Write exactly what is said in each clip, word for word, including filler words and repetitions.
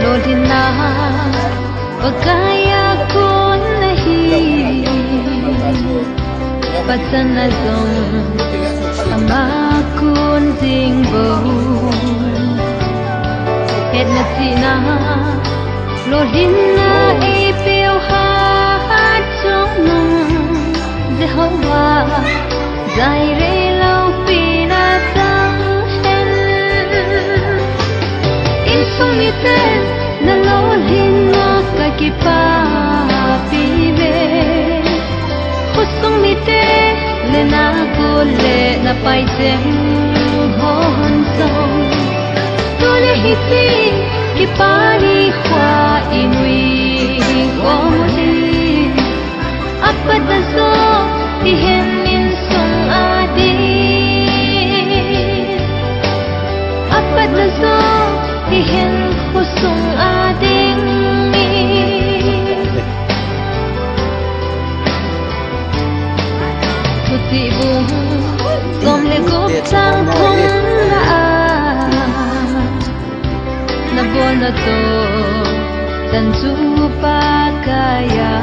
Lolhinna Pakai a kon ahi, Pathen a jong ama kon jing bou. Hetna chihna, lolhinna eipeu hat jong nang Jehovah, Jireh loupina chang hen. Insung mite na lolhinna ka kipapi ve. Khosung mite le na gol le na pai cheng hon jong. Tule hiti kipa nikho i nui gom u hi. Apatna jo hihen insung a ding. Apatna jo hihen khosung a ding. Thuchih bung som le gup chang thum na a. Na bolna toh chan chu Pakai a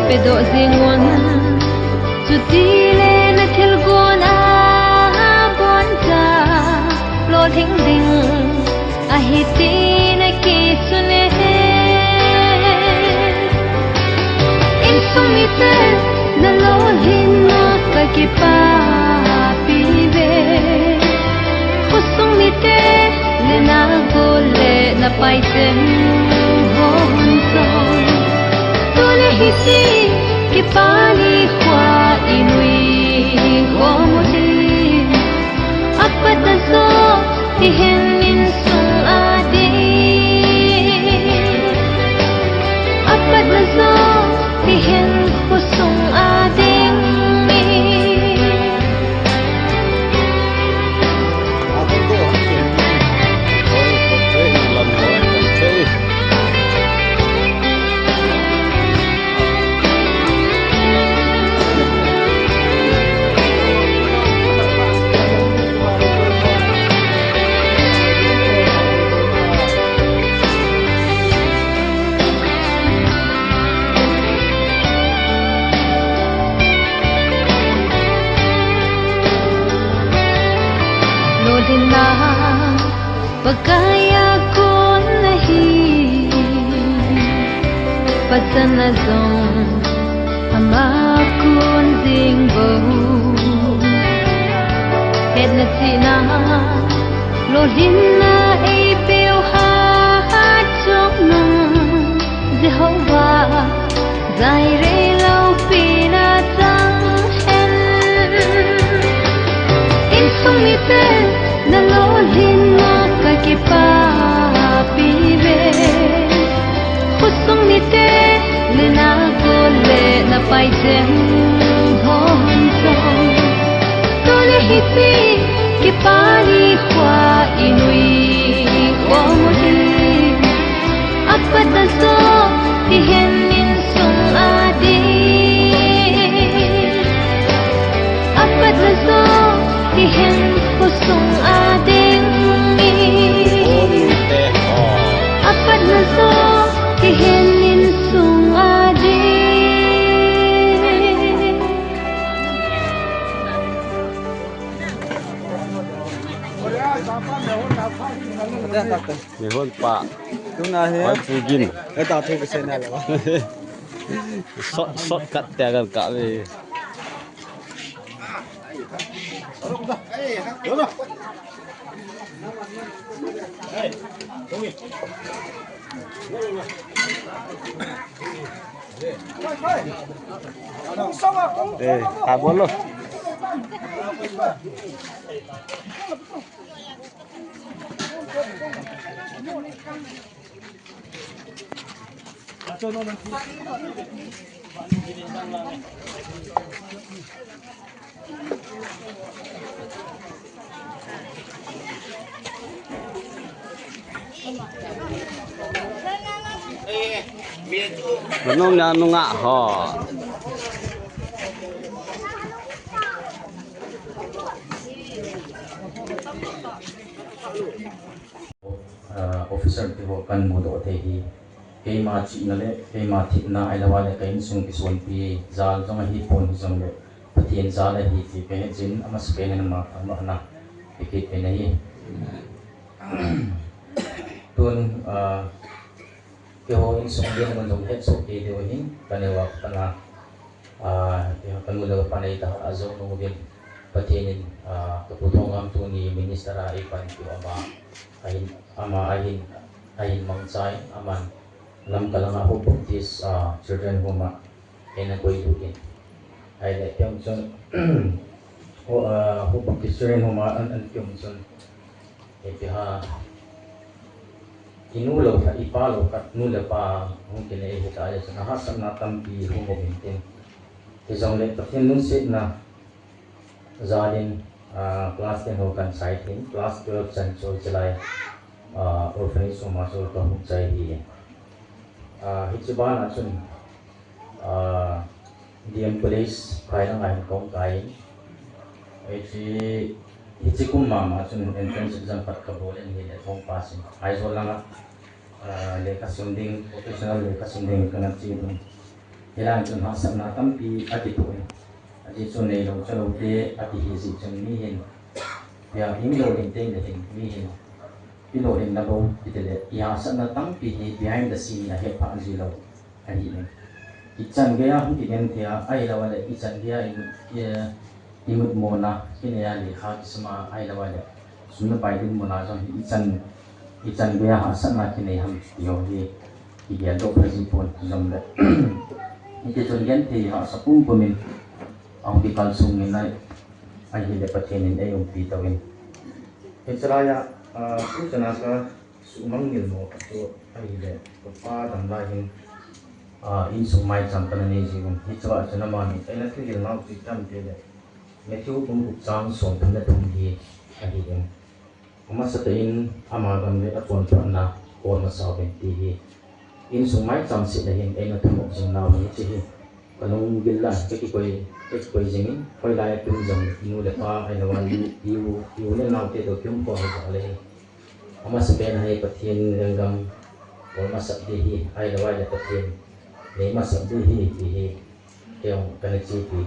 pedoh jing un, chutile na thilgon a boncha lolhing ding ahi ti na kisun e. Insung mite na lolhinna ka kipapi ve. Khosung mite le na gol le na pai cheng hon jong. Tule hiti kipa nikho i nui gom u hi. Apatna jo hihen insung a ding. Apatna jo hihen khosung a ding. Lolhinna Pakai a kon ahi, Pathen a jong ama kon jing bou. Hetna chihna, lolhinna eipeu hat jong nang Jehovah, Jireh loupina chang hen. Insung mite na lolhinna ka kipapi ve. Khosung mite le na gol le na pai cheng hon jong. Tule hiti kipa nikho i nui gom u hi. Apatna jo hihen insung a ding. Apatna jo hihen khosung a ding. Apatna jo hihen insung a ding. Mihon pa. Tuna hi. Hoi pu gin. Eta thu ka sena le ba. Short, shortcut te kan ka ve. Eh, ta bolo. Nung na nung a ho. Ah, officer te ho kan mudoh thei hi. Keima chihna le, keima thepna ahilou le ka insung kisonpi jal jong ahi pon hijongle, Pathen jal ahi ti ka het jin, amasapen in ama thangvahna ka kit pen ahi. Tun, ah, keiho insung dinmun jong het soh kei diu ahin, ka neo a ka pan a, ah, ka nu le ka pa nei ta a jong nu uvin, Pathen in, ah, ka pu Thongam tuni minister a eipanpi u ama, ahin, ama ahin, ahin mangcha in, aman Lamka langa Hope Baptist, ah, Children Home a eina koi lut in. Ahile, kei jong chun, Ho-, ah, Hope Baptist Children Home a an, an kei jong chun, ipi ham, i nu lou khat, i pa lou khat, nu le pa hung kinei hita ahile chun, ahahsatna tampi hung um in tin. Hijongle, Pathen lungsetna jal in, ah, class ten ho kan chai thei in, class twelve chan chu chulai, ah, orphanage home a chu ka hung chai ahi. Ah, hiche ban a chun, ah, D M College Phai langa hin kahung kai in. Hiche, hiche kum mama chun entrance exam khat ka bol in ahile kahung pass in. Aizawl langa, ah, lekha sim ding, vocational lekha sim ding kana che in. Hilai chun hahsatna tampi akitoh in. Ajeh chu neilou chalou te akihi jeh chun mi hin, ya, hing lou ding te le hin, mi hin, i lou ding na bou, kiti le, i hahsatna tampi hi behind the scene a hepha ji lou ahi in. Ichan geiya hung kigenthei a, ahilou le, ichan geiya i, i, imut mona, kinei a lekha kisim a, ahilou le, sum le pai dinmun a jong hi ichan, ichan geiya hahsatna kinei ham ti ho hi, kigeldoh pha ji pon jongle. Hiti chun genthei hahsa pumpum in, ahung kikal sung in ahi, ahile Pathen in eiumpi tauvin. Hiche laiya, ah, tuchan a ka suhmang ngilmo khat chu ahile, ka pa dam lai hin, ah, insung maicham kana nei jiuvin. Hiche a chun amani eina thuhil nau chu ipi ham itile, Matthew bung gup chang somthum le thum hi ahi in. Amasatah in ama gam le achonphatna kol masa uvin ti hi insung maicham seh le hin eina thumop jing nau hi, hiche hi ka lunggil a ka kikoi, ka kikoi jing in, hoilai a tum jong nu le pa ahilou a, i u, i u le nao te toh kium khom hi jong le hin. Amasapen a hi Pathen lenggam kol masat ding ahi, ahilou le Pathen nei masat ding ahi ti hi kei jong kana chepi,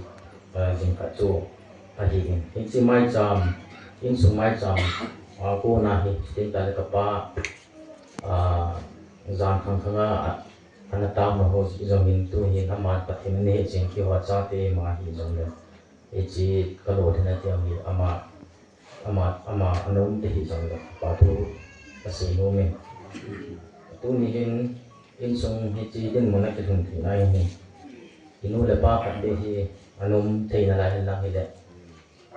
ah, jing khat chu ahi in. Hiche maicham, insung maicham a kona hi, tin tale ka pa, ah, jan khang khang a, a, ana taona ho jong hin tu hin aman Pathen ana he jing keiho chate ma hi jongle. Hiche ka lolhinna ti hi ama, ama, ama ana um te hi jongle, pa thu ka sei nom in. Tuni hin insung hiche dinmun a kilhun theina hi, i nu le pa khat beh hi ana um thei nalai hen lang hile,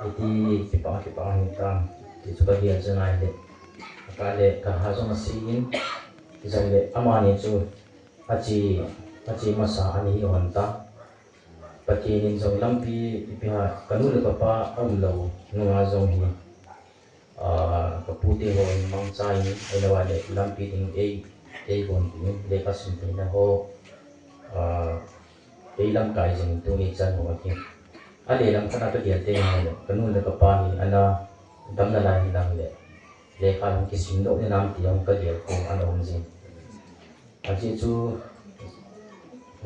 iti kipah, kipah ahi tam ti chu ka gel jing ahile, ka le ka ha jong asei in, hijongle amani chu ache, ache masa ana hi hon ta. Pathen in jong lampi, ipi ham, ka nu le ka pa aum lou nunga jong hi, ah, ka pu te ho in mangcha in, ahilou le lampi ding ei, ei gonpi in, lekha sim theina ho, ah, ei lamkai jing in tuni chan ho ahi. Ahile lam khat a ka gel teng le, ka nu le ka pa hi ana dam nalai hen lang le, lekha hung kisim doh ding ham ti jong ka gel khom ana um jing. Ajeh chu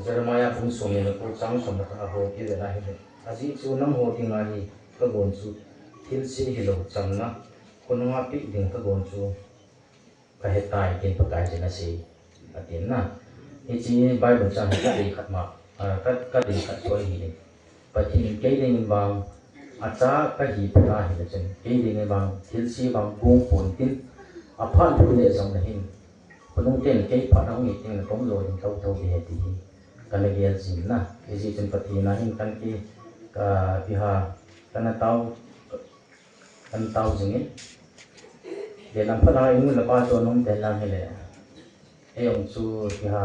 Jeremiah bung somni le ko chang somni le khat a ho kivet a hile, ajeh chu nangho dinga hi ka gon chu thilse hilou chamna, khonunga peh ding ka gon chu ka hetai tin Pakaiyin asei, atin na. Hiche Bible chang hi ka dei khat ma, ah, ka, ka dei khat chu ahi. Pathen in kei dingin vang acha kahi phat ahile chun, kei dingin vang thilse vang gong pon tin, aphat lheh le jong le hin, khonung ten kei phat a hung hi teng le kahung lolhing thotho ding ahi ti hi kana gel jing na. Hijeh chun Pathen a hin kan ki, ka, ipi ham, kana tao, kana tao jing in. Lelam phat a i nu le pa chu anom ten lang hile. Ei ong chu ti ha.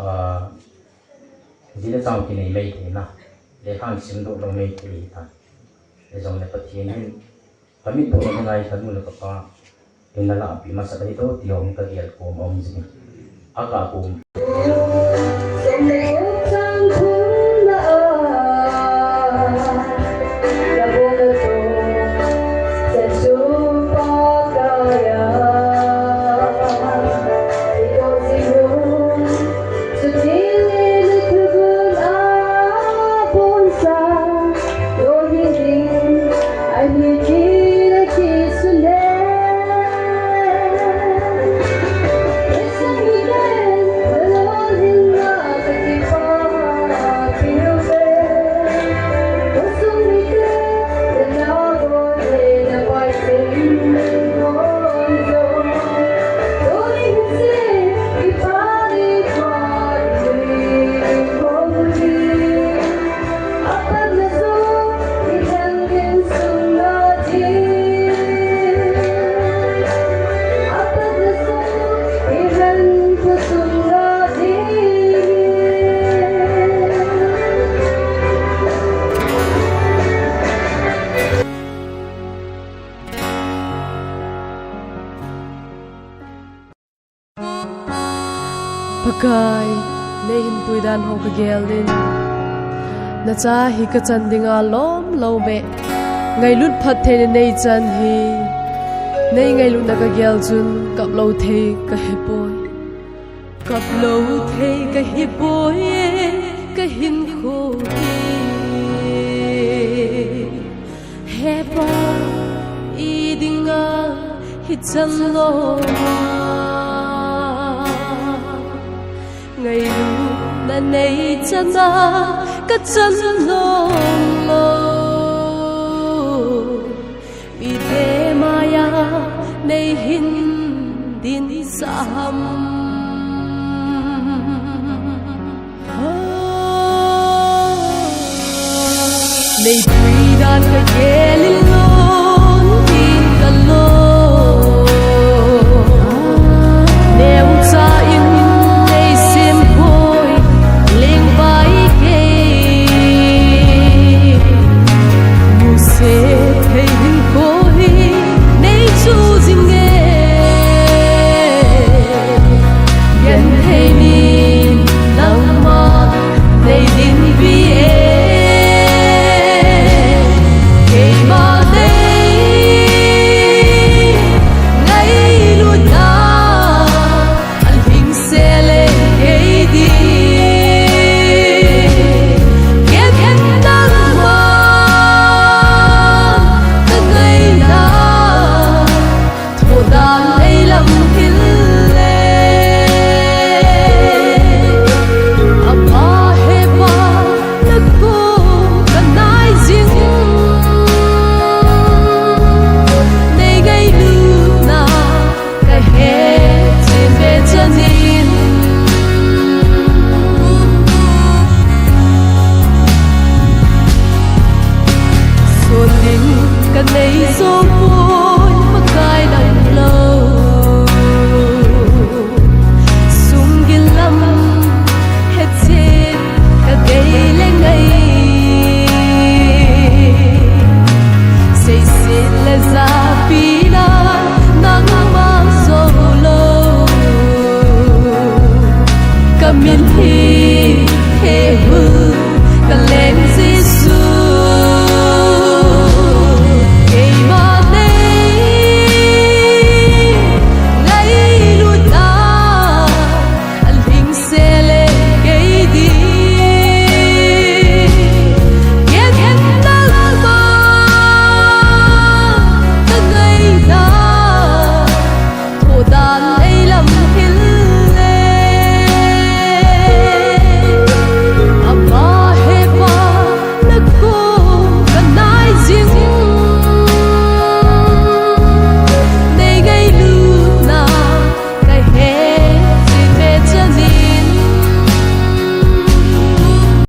Ah, ji le chang kinei mai thei na. Le khang sim do lo mai thei ta. Ei jong le Pathen hin. Ka mit bo na ngai ka nu le ka pa. Ina la pi masa ka hi to ti ong ka gel ko ma ong ji. A ka ko. Pakai, nei hin pui dan ho ka gel in. Na cha hi ka chan dinga lom lo me. Ngailut phat thei na nei chan hi. Nei ngailutna ka gel chun kap lo thei ka hi poi. Kap lo thei ka hi poi e, ka hin kho hi. He Pa, i dinga hi chan lo. Ngailutna nei chana ka chan lo. Mite maiya nei hin din sah ham. Nei pui dan ka gel in lon tin ka lo. Neu cha in nei sim poi ling bai kei. Mu se thei hin ko hi nei chu jing e. Gen thei ni nangma nei din pi e. Keima nei ngailutna. An hing se le kei di. Gen nangma ka ngaina. Thodan ei lam hil le. Apa he Pa na ko ka nai jing. Nei ngailutna. Ka he chin ve chanin. Sot ding ka nei zo poi Pakai nang lo. Sunggil lam het chet ka gei le ngai. Seiset le japina nangma zo lo. Ka min hi he hul